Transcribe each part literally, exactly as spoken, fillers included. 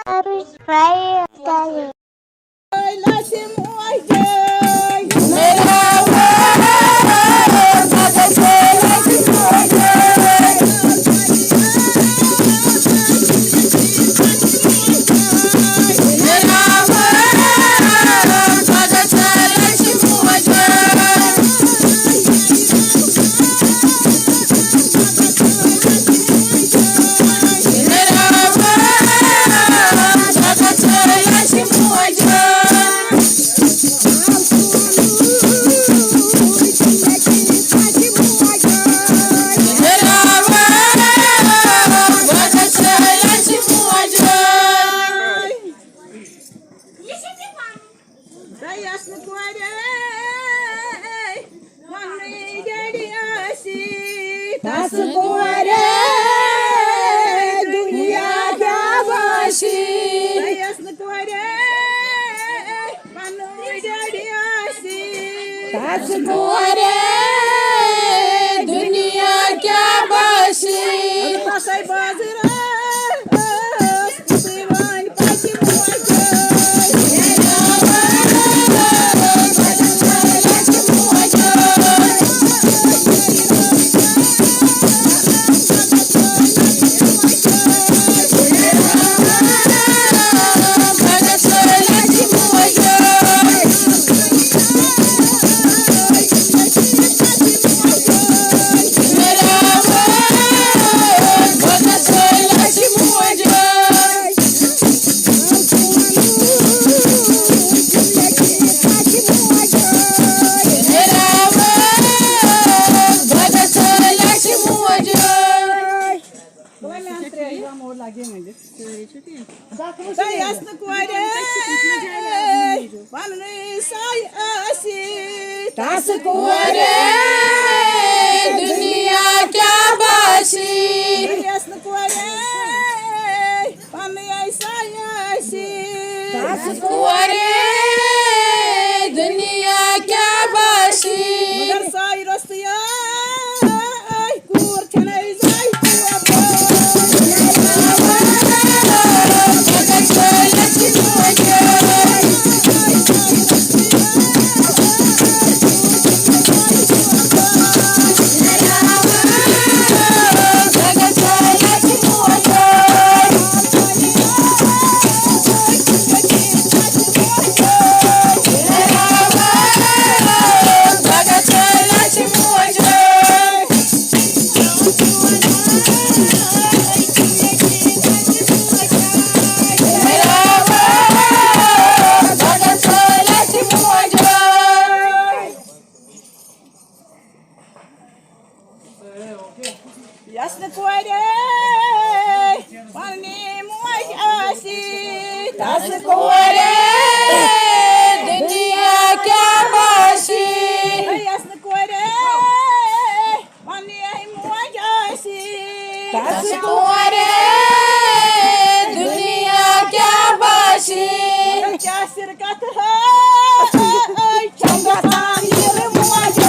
subscribe کٔرِو۔ تۄہہِ یۄس نہٕ کورِ پننُے ڈیڈی آسی، تس کورِ دُنیا کیٛاہ باشی؟ تۄہہِ یۄس نہٕ کورِ پننُے ڈیڈی آسی، تس کورِ دُنیا کیٛاہ باشی؟ تسے بازر تۄہہِ یۄس نہٕ کورِ پننُے سۄے آسی، تس کورِ دُنیا کیٛاہ باشی؟ تۄہہِ یۄس نہٕ کورِ پننُے سۄے آسی، تس کورِ دُنیا کیٛاہ باشی؟ مگر سۄے روٚستُے کوٗر چھَنَے زَے یۄس نہٕ کورِ پننہِ موج آسی، تس کورِ دُنیا کیٛاہ باشی؟ یۄس نہٕ کورِ پننہِ موج آسی، تس کورِ دُنیا کیٛاہ باشی؟ کیٛاہ سِر کتھ ہٲے، چھم گژھان یِلہٕ موج۔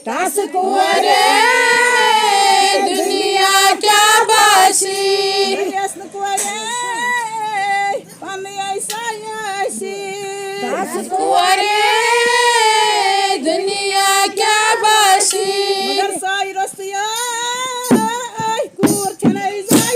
تس کورے دنیا کیا باسی۔ یس نہٕ کورے پننی آسہِ آسی۔ تس کورے دنیا کیا باسی۔ مگر ساے رستیا کوٗر چھنہٕ زاے۔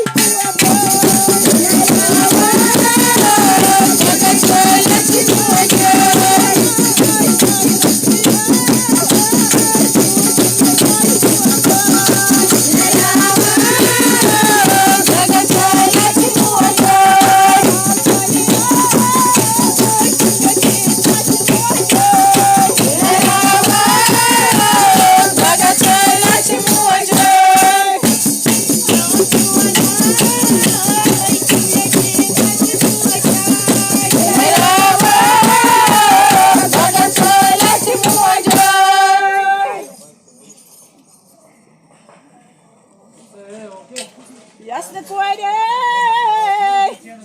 یس نہٕ کورے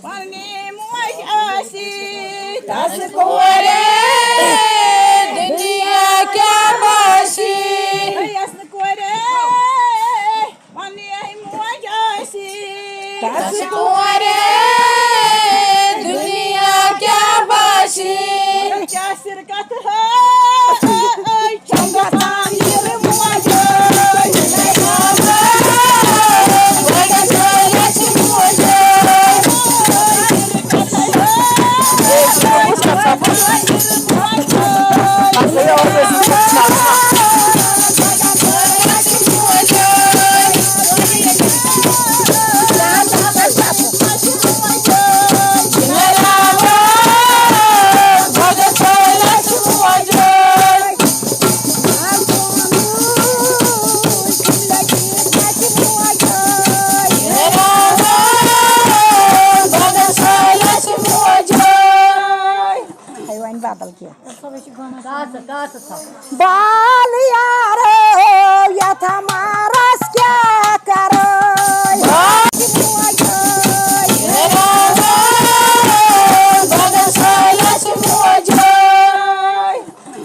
پننی موج آسی، تس کورے دنیا کیا باسی۔ یس نہٕ کورے پننی موج آسی، تس کورے دنیا کیا باسی۔ کیا سر کتھ ہے، چھم گژھان یِر موجے۔ ہے وۄنۍ بدل کینٛہہ۔ بال یارو، یتھ مارس کیٛاہ کرو؟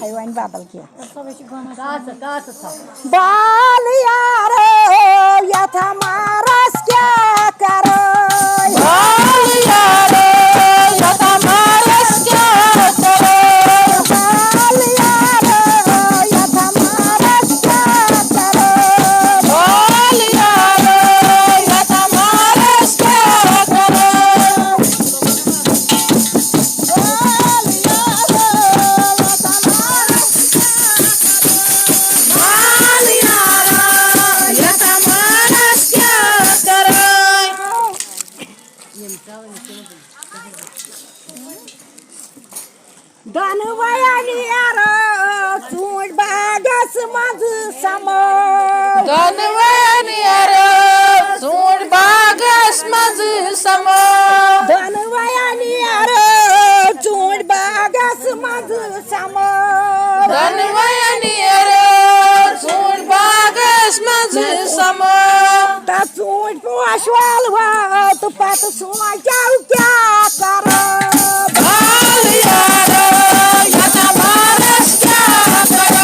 ہے وۄنۍ بدل کینٛہہ۔ بال یارو، یتھ مارس کیٛاہ کرو؟ بال یارو، یتھ مارس کیٛاہ کرو؟ بال یارو، یتھ مارس کیٛاہ کرو؟ بال یارو، یتھ مارس کیٛاہ کرو؟ دۄنوَے نیرو ژوٗنٛٹھۍ باغس منٛز سمو۔ دۄنوَے نیرو ژوٗنٛٹھۍ باغس منٛز سمو۔ دۄنوَے نیرو ژوٗنٛٹھۍ باغس منٛز سمو۔ دۄنوَے نیرو ژوٗنٛٹھۍ باغس منٛز سمو۔ تہٕ ژوٗنٛٹھۍ پوش والو تہٕ پتہٕ سونٛچو کیٛاہ کرو۔ بال یارو، یتھ مارس کیٛاہ کرو؟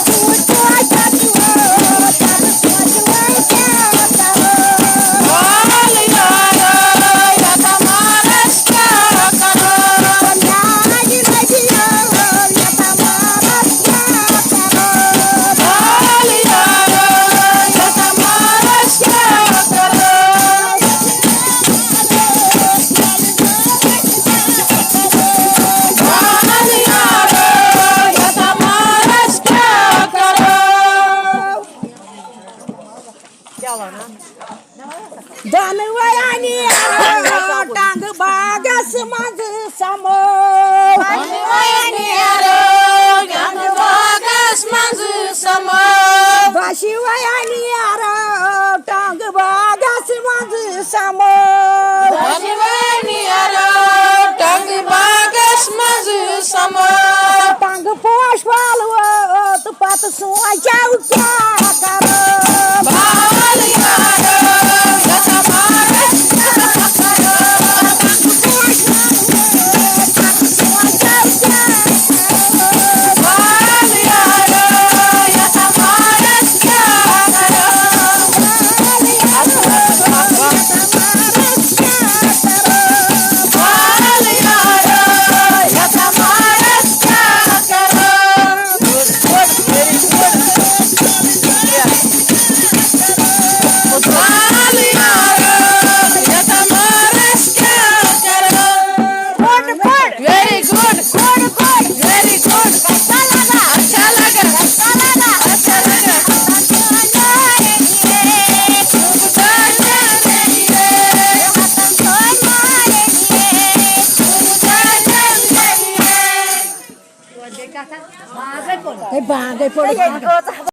ژوٗنٛٹھۍ پوش والو، پتہٕ سونٛچو کیٛاہ کرو۔ بال یارو، یتھ مارس کیٛاہ کرو؟ میانہِ نبی یو، یتھ مارس کیٛاہ کرو؟ بال یارو، یتھ مارس کیٛاہ کرو؟ بال یارو، یتھ مارس کیٛاہ کرو؟ دۄنوَے نیرو ٹنٛگ باغس منٛز سمو۔ دۄنوَے نیرو ٹنٛگ باغس منٛز سمو۔ دۄشوَے نیرو ٹنٛگ باغس منٛز سمو۔ دۄشوَے نیرو ٹنٛگ باغس منٛز سمو۔ ٹنٛگ پوش والو تہٕ پتہٕ سونٛچو کیٛاہ کرو؟ بال یارو، یتھ مارس کیٛاہ کرو؟ بال یارو، یتھ ہے، باندَے پوٚرُس۔